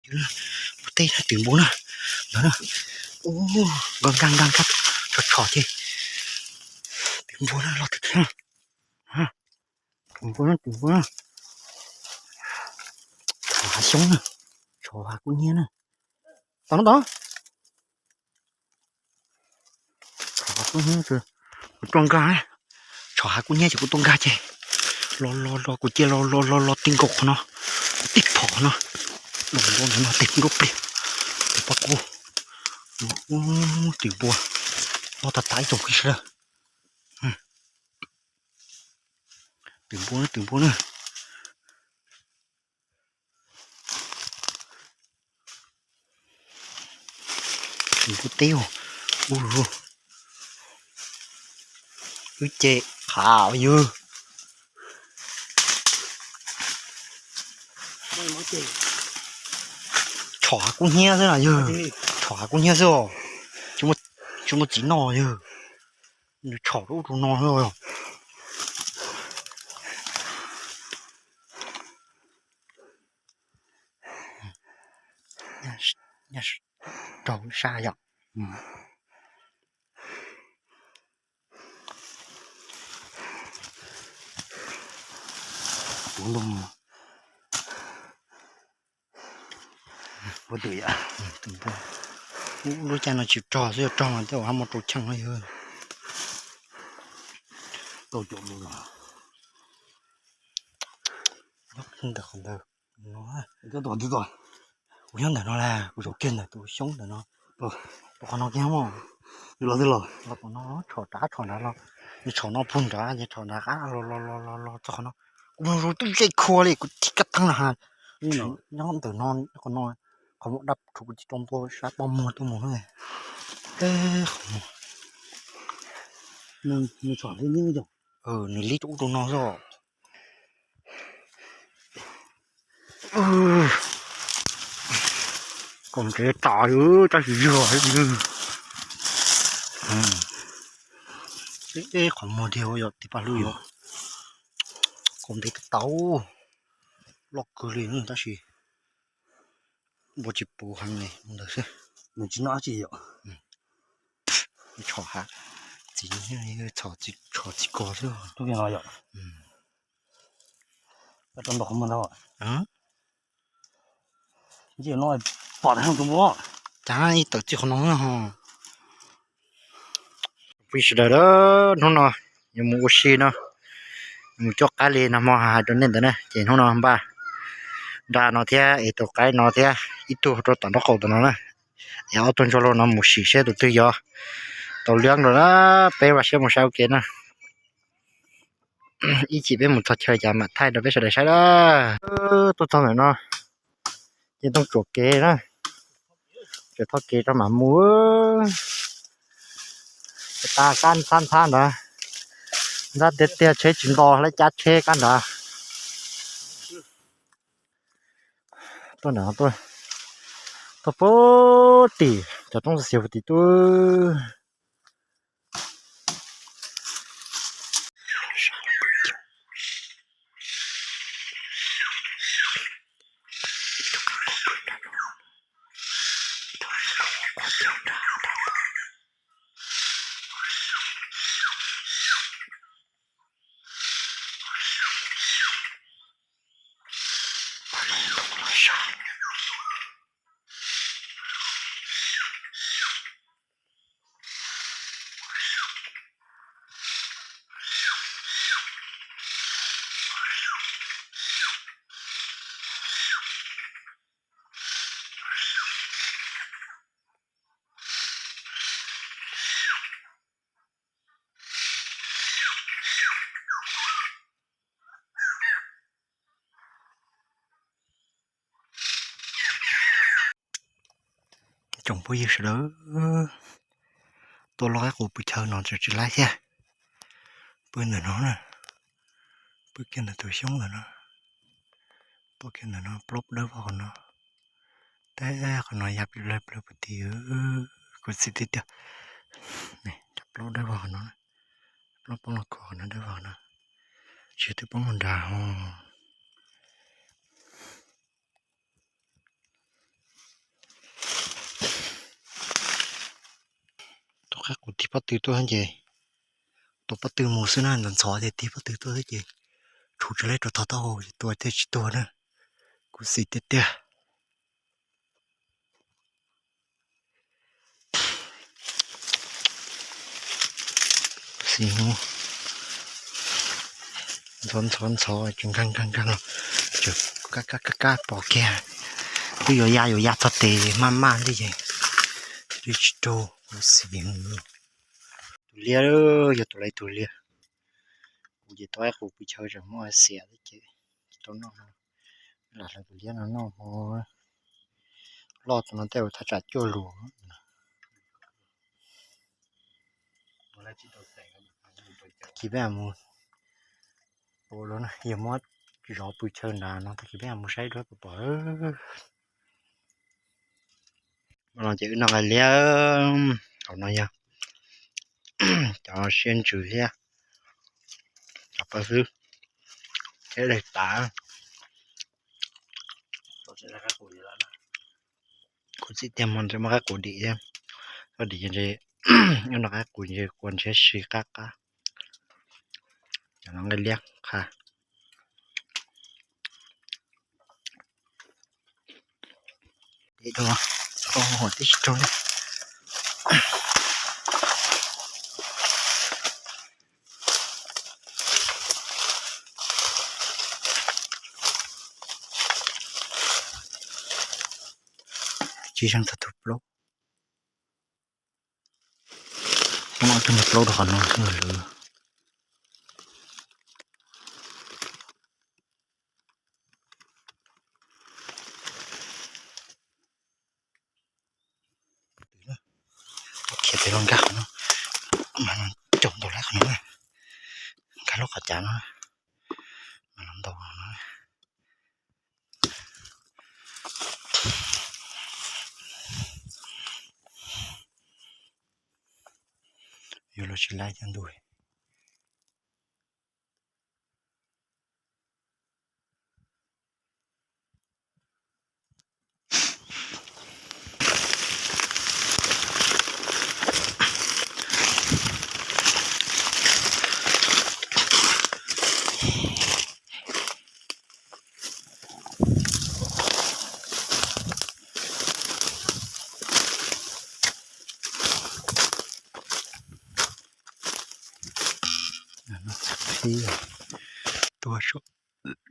Ua teb na, twm npua na, ntawd na. Ub, nkag nkag nkag, tshov tshov ces twm npua na, los twg thiab. Twm npua na, twm npua na. Tshov hav xyoob na, tshov hav kub hnyiab na. Tod no tod. Tshov hav kub hnyiab, kuv tuaj nkag, tshov hav kub hnyiab ces kuv tuaj nkag ces los los los kuv cia los los los los ti nkaus qhov no, kuv tib phom no, los los no tes nruab pliag, tes pob kub, twm npua, noj tas tas ib tsoom phooj ywg sawv daws. Twm npua na, twm npua na. Twm npua teb, ub, wb ces qhav yog tshov hav kub hnyiab xwb na yog, tshov hav kub hnyiab xwb os, tsis muaj txiv noj yog, nws tshov rau ub rau no xwb. Raug sab yom. Puv ntoo, puv twm yom. Lub caij no tsis rog xwb, yog rog mas tej zaum hab muaj rau cheej no yog. Tau cov lus los ntawm qhov ntawd. Kuv nyob ntawm no las, kuv zaum kiag ntawm tus xyoob ntawm no, tus qhov no kiag mog. Los twg los? Los tom no, tshom nrad tshom nrad los, nws tshom no puag nrad ces tshom nrad qab los los los los los txog qhov no. Kuv mus zus twb ze khua li kuv thib kab teeb na has. Nyob ntawm no, qhov no, qhov muaj dab tshuav kuv tsis tau ntua sab pob muag tuaj mus na. Qhov muag, nws li rau ub rau no xwb. Kaum ntsev tas tab sis yog eb qhov muag tiag yom, tij paj hlwb yom. Kaum ntsev tau, loj kawg li tab sis npua tsis puv heev li ntawd xwb. Nws tsis noj dab tsi yom. Tshov hav, txiv, tshov txiv kos xwb. Rau nraum qhov muag ntag. Ntsej no pom tag tus npua. Cas ib tawm txij qhov no ho. Phooj ywg sawv daws, hnub no yuav mus ua si no, mus cuab qaib li nag hmo hais rau nej ntawd na, ces hnub no npaj nra no thiab es tus qaib no thiab ib tug rau tom nraub qaum tom no na, es ob tug ntsuag lauj no mus sim seb tus twg yuav tau liab nkaus na, peb vaj siab mus saib ua ke na. Ib chim peb mus txog chaw cas mam thaij rau peb sawv daws saib na. Tuaj txog ntawm no ces tooj tsuam kev na, tsuam txoj kev rau mam mus. Tas kab ntxhab ntxhab ntawd, ntxhab tiag tiag tsheb tsis nto hleb cab tsheb kab nrad. Tuaj ntawm no tuaj, tuaj puag tim cov roob xiav puag tim tuaj. Tsoom phooj ywg sawv daws, tuaj loj ib qus pw chaw no tsis laib thiab. Pw ntawm no na, pw kiag ntawm tus xyoob ntawm no, pw kiag ntawm no plaub dawb vog qhov no. Teb qhov no ya pim lawg plawg puag tim, kuv txiv tiag tiag. Cov plaub dawb vog qhov no, plaub poob los kho qhov no dawb vog no, tsis twb poob los nrad ho. Pob tw tuaj ces tua pob tw mus xwb na, ntxhov ntxhov tiag tiag, pob tw tuaj xwb ces tshuav tsis laib rau tog taub hau ces tua thiaj tsis tuag na. Khuv xim tiag tiag. Xim ntxhov ntxhov ntxhov tsis nkag nkag nkag los, kab kab kab pom kiag. Twb yuav ya yuav ya txog tes maj maj ntej ces twb tsis raug. Khuv xim. Tus liab, yog tus lawv tus liab. Kuv ces tau ib qus pw chaw tseem muaj xiam thiab ces tsis tau noj. Lam hlawv tus liab no noj ho. Loj tus no tej zaum thaj tsam cuaj lus. Tag kis peb mus ua dua na, yog muab zov pw chaw nrad no, tag kis peb mus saib dua puas pom. Los ces wb noj nqaij liab. Hauv no yog cov siab ntsws thiab cov paj xwb, thiab daim tav. Kuv txim tiag hmo ntshe muaj qaib qus dim thiab. Koj dim ces ntshe, nyob nrog qaib qus ntshe kua ntshe si qab qab. Cov no nqaij liab qha. Dim dua, koj hauv tib si raug li. Tsis zeeg txog tus plaub. Muaj ob tug plaub rau qhov no xwb lawm. Khiav tes los nkag qhov no, mas no caum ntaus lawm qhov no, nkag lub qhov cav no, mas no ntaus no. Yuav luag tsis laib cov ntuj. Tuaj saum,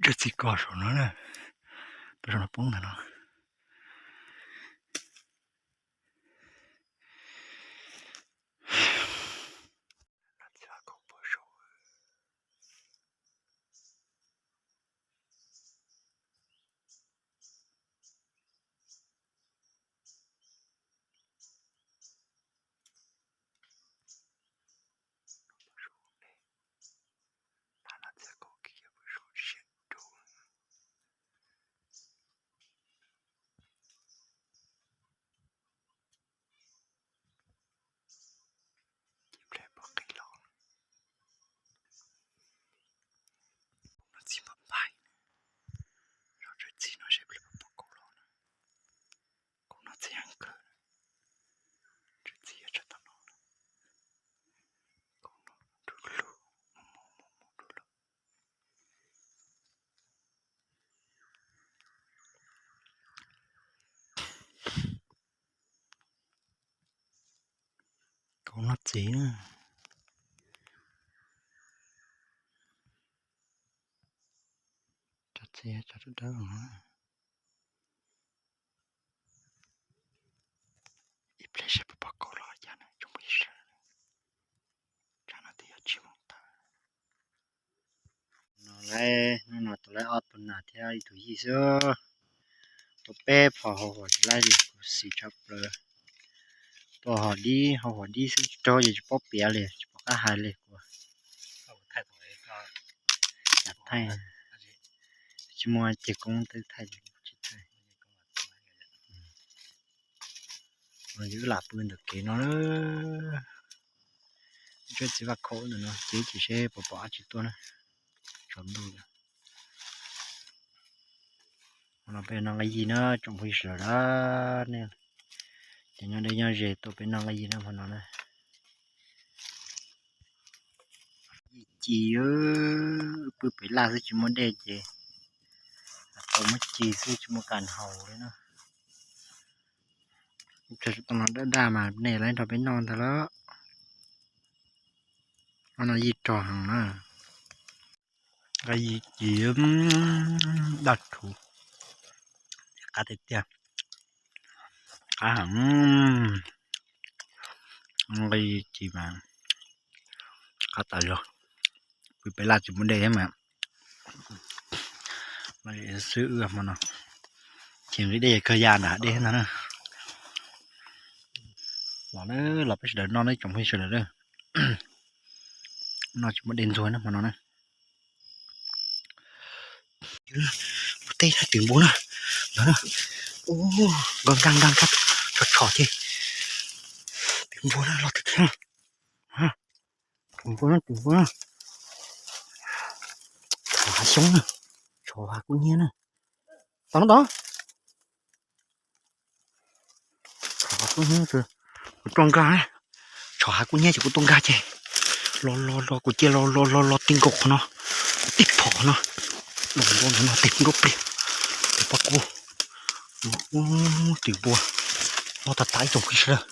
tsawv txiv kos saum no na, tuaj saum no poob ntawm no. Ces pliag puas qis los. Kuv noj txiv npam npaim. Zov tsawv txiv no seb pliag puas pom kaus los na. Kuv noj txiv heev kawg. Tsawv txiv yuav tsawv tau no. Kuv noj du lug, mus mus mus mus du lug. Kuv noj txiv na. Tso txiv tso dawb dawb no. Ib pliag seb puas pom kaus los cas na tsoom phooj ywg sawv daws. Tsam no twb yog tsib moos tawm. No lawm, hnub no tua lawm ob tug nas thiab ib tug yij xwb. Tua peb phom hau huam tsis laib li, khuv xim tshaj plaws. Tua hom dib hau huam dib xwb, tsis raug ces tsis paub piav li, tsis pom qab hais li kuv. Thaij, tsis muaj ceg koob twb thaij li, tsis thaij. Wb lam pw ntawm kev no na. Tsawv txiv vaj khaum ntawm no ces, ces seb puas pom dab tsi tuaj na. Tsaus ntuj lawm. Hmo no peb noj nqaij yij na tsoom phooj ywg sawv daws na. Nej ces nyob deb nyob ze tuaj peb noj nqaij yij na hmo no na. ci, pw pem laj xwb tsis muaj dej ces tau muab ci xwb tsis muaj kas haus li na. Tau no daj daj mas nej lawv nrog peb noj ntag lauj. No yij rog heev na. Nqa yij ci daj rhuv, qab tiag tiag, qab heev. Nqa yij ci mas qab tas zog, pw pem laj tsis muaj dej thiab mas xwb wb hmo no. Ces nqi dej kawg ya nram dej ntag na. Los na, los peb sawv daws noj na tsoom phooj ywg sawv daws na. Noj tsis muaj dej ntxuag na hmo no na. Ua teb na, twm npua na, ntawd na, nkag nkag nkag, tshom tshom ces twm npua na, los twm npua na, twm npua na, tshom hav xyoob na, tshom hav kub hnyiab na, tod no tod. Tshom hav kub hnyiab, kuv tuaj nkag, tshom hav kub hnyiab ces kuv tuaj nkag ces los los los kuv cia los los los los tib nkaus qhov no, tib phom qhov no, los los los no tib nkaus pliag, tib pab kub, twm npua, noj tas tas ib tsoom phooj ywg sawv daws.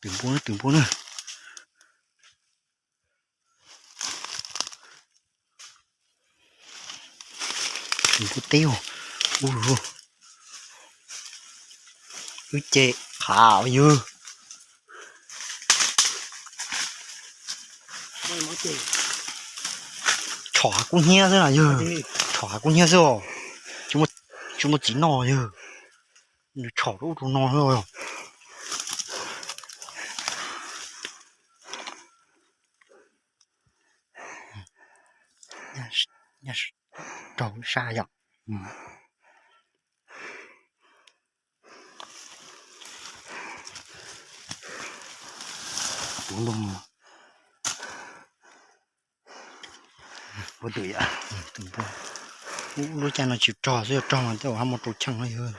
Twm npua na, twm npua na. Twm npua teb, wb ces qhav yawg. Tshom hav kub hnyiab xwb na yawg, tshom hav kub hnyiab xwb os, tsis muaj txiv noj yawg, nws tshom rau ub rau no xwb. Raug sab yom. Puv npua, puv twm yom. Lub caij no tsis rog xwb, yog rog mas tej zaum hab muaj rau cheej no yog.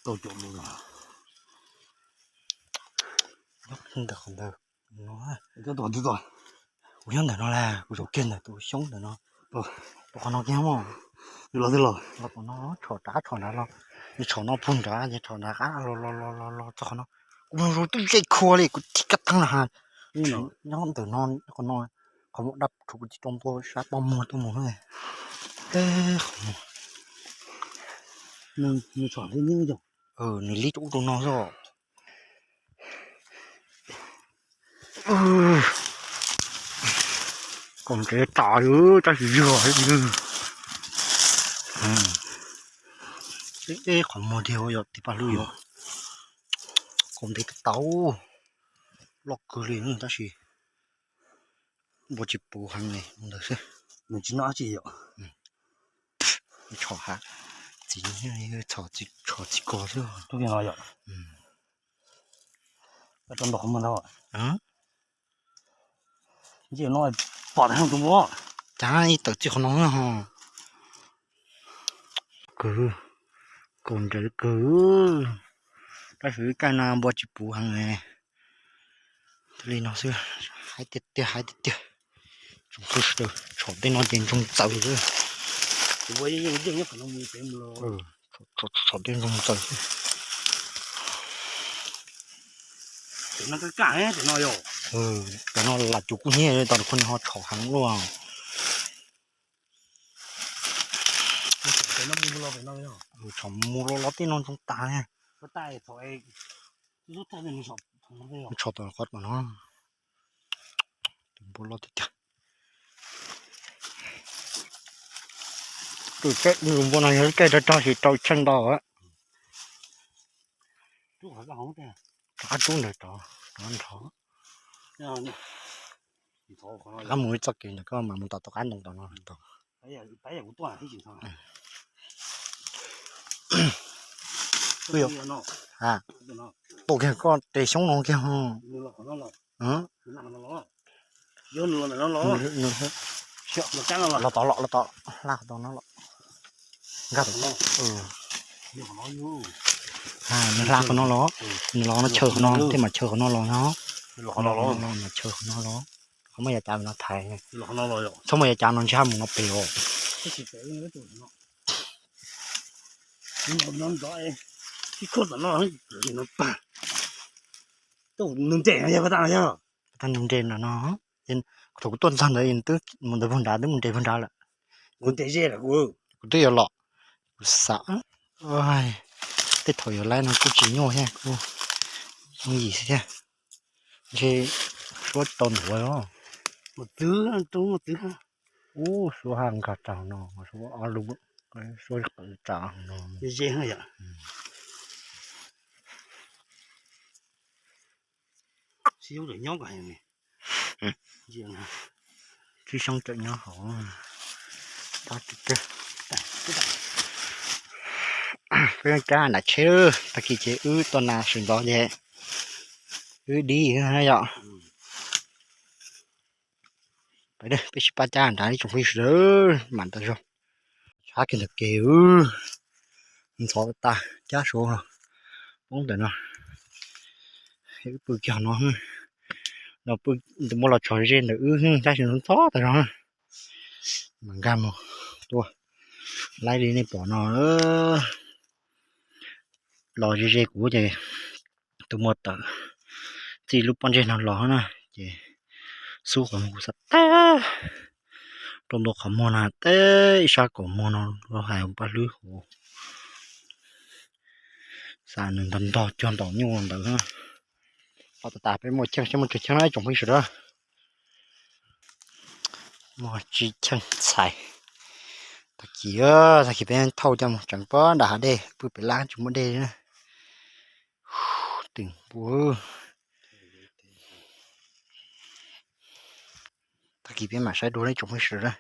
Tau cov mus los. Nyob ntawm qhov ntawd no, kuv nyob ntawm no las, kuv zaum kiag ntawm tus xyoob ntawm no, tus qhov no kiag mog. Los tom no tshom rov tshom nrad los, nws tshom no puag nrad ces tshom nrad qab los los los los txog qhov no. Kuv mus zoo twb ze khua li kuv thib kab teeb na has. Nyob ntawm no, qhov no, qhov muaj dab rhuv kuv tsis tau ntua sab poj muag tuaj mus na. Qhov no, nws li rau ub rau no xwb. Kaum ntsev tas tab sis yog qhov muag tiag yog tib paj hlwb yog. Kaum ntsev tau, loj kawg li tab sis npua tsis puv heev li ntawd xwb. Nws tsis noj dab tsi yom. Tshom hav, txiv, tshom txiv kos xwb. Rau ntawm qhov muag ntag. Ntsej no pom tus npua, cas ib tawm txij qhov no ho. Kawg, kaum ntsev kawg, tab sis ib kaij no npua tsis puv heev. Li no xwb, haib tiag tiag, haib tiag tiag. Tsoom phooj ywg sawv daws, tshom tej no ces ntsoog txawv xwb. Tshom tej ntsoog txawv xwb. Cov no lam cuv kub hnyiab tau, nws ho tshom heev luaj. Tshom mus los los tej no ntsoog tas. Tshom tom qhov tom no. Tus npua loj tiag tiag. Tus npua no yog lub caij rog rog sis rau tsheej ntau. Rov qab rub ntawd rov, rov nrho. Rov qab mus ib txoj kev ntawd koj mam mus tom tom qab ntoo tom no. Tau kiag koj tes xyoob no kiag. Los tod los, los tod, hla qhov tau no los. Nkag tom no. Nws hla qhov no los, nws los no chaw qhov no, tej mam chaw qhov no los no. Chaw qhov no los, qhov muaj yav cav no thaiv. Txhob muaj yav cav no ntshe haj mus no pem os. Nws nres no yog, tag nws nres no no, thaum kuv tuaj txog ntawd nws twb mus ntawd puag nrad, twb mus nres puag nrad lawm. Kuv nres ze lawm, kuv twb yuav los, kuv xav, tej thaum yuav laib no kuj tsis nyuaj thiab, kuj yooj yim xwb thiab. Ntshe suab tau ntuav os. Mus txwv, mus txwv. Ub, suab haj nkag rau no, suab ob lub, suab qawv rau no. Ze yom. Sib nyob kom heev. Tsib xyoo tseem nyob hauv. Peb cab nram tsheb, tag kis ces wb tuaj na sawv ntxov ces wb dib yom. Peb sib pab cab nrad ib tsoom phooj ywg sawv daws, mam tas zog. Tshab kiag ntawm kev, ntxhov tas cab suav poob ntawm no. Wb pw kiag no, no pw tus muaj los tshov ze ntawm wb tab sis ntxhov tas zog. Mas nkag mus tuaj, laib li nej pom no, los ze ze kuv ces tus muaj tawm txij lub pob ntseg no los na, ces xub qhov muag kuv xav tag rau ntua qhov muag no teb ib sab kaum muag no los hais paj hlwb hauv. Xav nws ntog ntog cuag ntaus nyuj ntawd. Los tas tas peb muaj cheej, muaj tsuag cheej na ib tsoom phooj ywg sawv daws. Muaj tsib cheej txhais. Tag kis, tag kis peb thauj coj mus tseem pob nram hav dej, pw pem lab tsis muaj dej na. Twm npua. Tag kis peb mam saib dua ib tsoom phooj ywg sawv daws.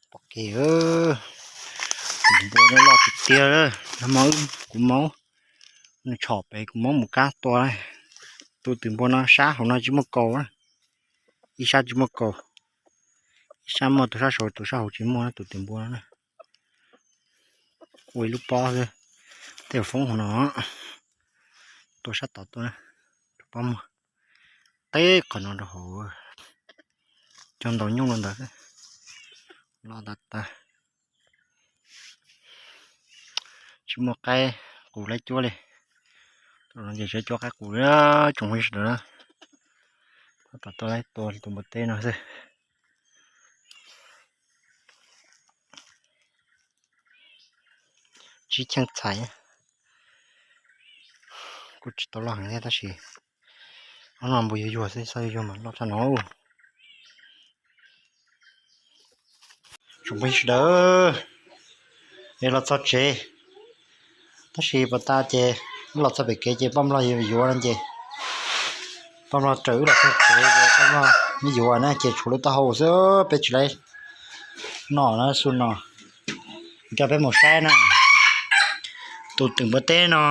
Pom kev, twm npua no loj tiag tiag. Nag hmo kuv maub, nws tshom pem kuv maub mus kab tua. Tus twm npua no sab hauv no tsis muaj kaus, ib sab tsis muaj kaus, ib sab muaj tus sab saud, tus sab hauv tsis muaj na, tus twm npua no na. Ua ib lub pob xwb, tej foob hauv no, tua sab tod tuaj na, pob muag teb qhov no rau hauv, cog ntaus nyuj rau ntawd, loj tas tas. Tsis muaj qaib qus laib cuab li, ces tsis cuab qaib qus li tsoom phooj ywg sawv daws na. Tab tom tuaj laib tua tus npua teb no xwb. Tsib cheej txhais, kuj tsis tau loj heev thiab tab sis no npua yuag yuag xwb, xyov yuag yuag mas loj tshaj no. Tsoom phooj ywg sawv daws, es los txog tsev, tab sis pas tas ces los txog pem kev ces poj nplog yuav no ces poj nplog raws wb los txog tsev ces poj nplog yuav na ces tshuav lub taub hau xwb peb tsis laib noj na xu no. Coj peb mus saib na, tus twm npua teb no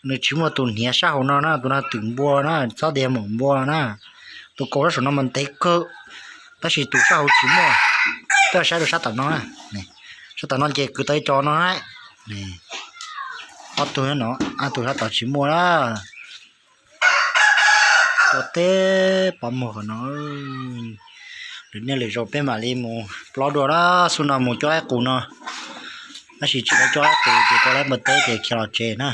nws tsis muaj tus hniav sab hauv no na, tus no twm npua na, txhob tias maum npua na. Tus kaus sab saum no mas ntev kawg, tab sis tus sab hauv tsis muaj. Peb saib rau sab tom no, sab tom no ces kwv tau ib co no na. Ob tug no, ob tug sab tom tsis muaj na. Ua teb pov muag qhov no. Lwm niaj lwm zaus peb mam li mus plob dua lawm, xub no mus cob ib qus no. Tab sis tsis tau cob ib qus ces tau lawm npua teb ces khiav los tsev na.